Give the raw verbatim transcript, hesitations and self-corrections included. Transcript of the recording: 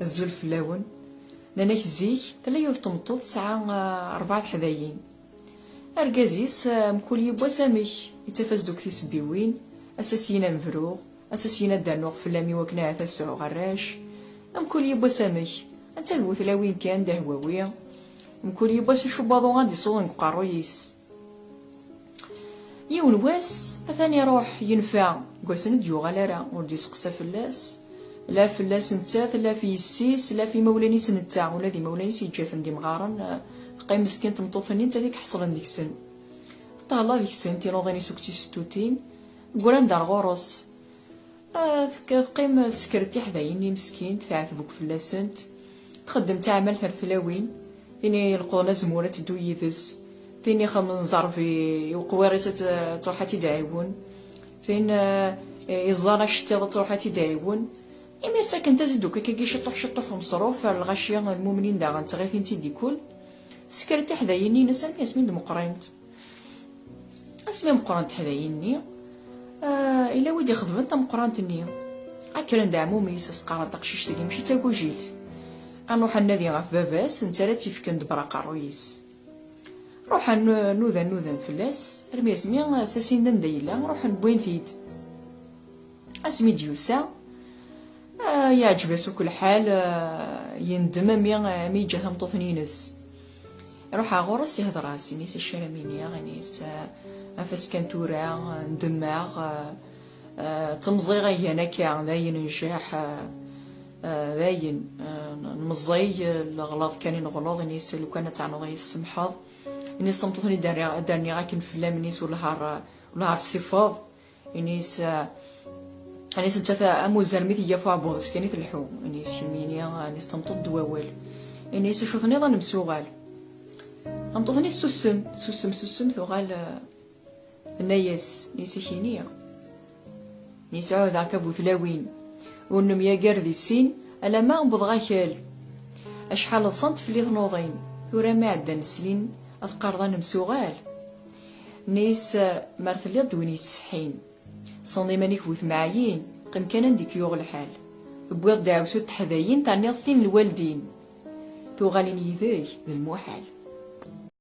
Azul fell-awen. Nnan-ak zik tella yiwet tmeṭṭut tesɛa, ah, rebɛa teḥdayin. Argaz-is, ah, mkul yiwwas amek, yettaf-as-d akk tisebbiwin, ass-a syin ad mebruɣ, ass-a syin ad d-rnuɣ fell-am i wakken ahat ad sɛuɣ arrac. Mkul yiwwas amek, anta d bu tlawin kan d ahwawi. Mkul yiwwas acu n waḍu ad d-isuḍen deg uqerruy-is. Yiwen wass, atan iruḥ, yenfa, deg wass-nni ur d-yuɣal ara, ur d-iseqsa fell-as, la fell-as nettat, la f yessi-s, la f imawlan-is netta, ula d imawlan-is yeǧǧa-ten d imɣaren, eh, teqqim meskint tmeṭṭut-nni, nettat i iḥeṣlen deg-sen. Teṭṭehla deg-sen tinuḍin-is akked tisettutin, ggrant-d ar ɣur-s. Ah, tek-, teqqim teskert tiḥdayin-nni meskint, teɛteb akk fell-asent, txeddem taɛmalt ar tlawin, tin ileqḍen azemmur ad teddu yid-s, tin ixemmen ẓẓerb i, i uqwiṛ-is ad t-, ad truḥ ad t-id-tɛiwen, tin, ah, iẓẓan aceṭṭiḍ ad truḥ ad t-id-tɛiwen. Imir ttakkent-as-d akk akkagi ciṭuḥ ciṭuḥ umeṣruf ar lɣaci d lmumnin daɣen d tɣitin-tt-id-ikul. Teskert tiḥdayin-nni-ines armi asmi d-meqqrint. Asmi meqqrent teḥdayin-nni, ah, yella wi d-ixedmen tameqqrant-nni. Akkren-d ɛmum-is, as-qqaren taqcict-agi mačči d tagujilt. Ad nruḥ ad nadi ɣef baba-s, netta ara tt-ifken d aqerruy-is. Ruḥen, nudan, nudan fell-as, armi asmi, ah, sasin-d anda yella, ruḥen wwin-t-id. Asmi d-yusa, ah, yeɛǧeb-as akk lḥal, ah, yendem ami, ami yeǧǧa tameṭṭut-nni-ines. Iruḥ ɣer ɣur-s, ihder-as, ini-as acu ara m-iniɣ, ini-as, ah, af-as kan tura, ah, ndemmeɣ, ah, ah, ttemẓiɣ igan akka, d ayen njaḥ, ah, ah, d ayen, ah, n-, nmeẓẓiy, ah, leɣlaḍ kan i neɣleḍ, ini-as lukan ad teɛnuḍ ad yi-tsemḥeḍ. Ini-as tameṭṭut-nni d-rniɣ, d-rniɣ akken fell-am, ini-as wellah ar, wellah ar s-tifeḍ. Ini-as, ah, ini-as nettat am uzrem i tga f uɛebbuḍ-is kan i tleḥḥu. Ini-as kemmini, ah, ini-as tameṭṭut d wawal. Ini-as acu tenniḍ ad nemsuɣal. Tameṭṭut-nni tessusem, tessusem, tessusem, tuɣal, ah, tenna-yas, ini-as ak-iniɣ. Ini-as ɛuhdeɣ-k a bu tlawin. Ur nemyagar di sin, alamma wwḍeɣ akal. Acḥal ḍsant fell-i tnuḍin, tura mi ɛeddan snin, ad qqareḍ ad nemsuɣal. Ini-as, ah, mer telliḍ d win yettsetḥin. Tessneḍ iman-ik bu tmeɛyin, qqim kan anda i k-yuɣ lḥal. Tewwiḍ-d aɛewsu n teḥdayin, terniḍ tin n lwaldin. Tuɣalin yid-k d lmuḥal.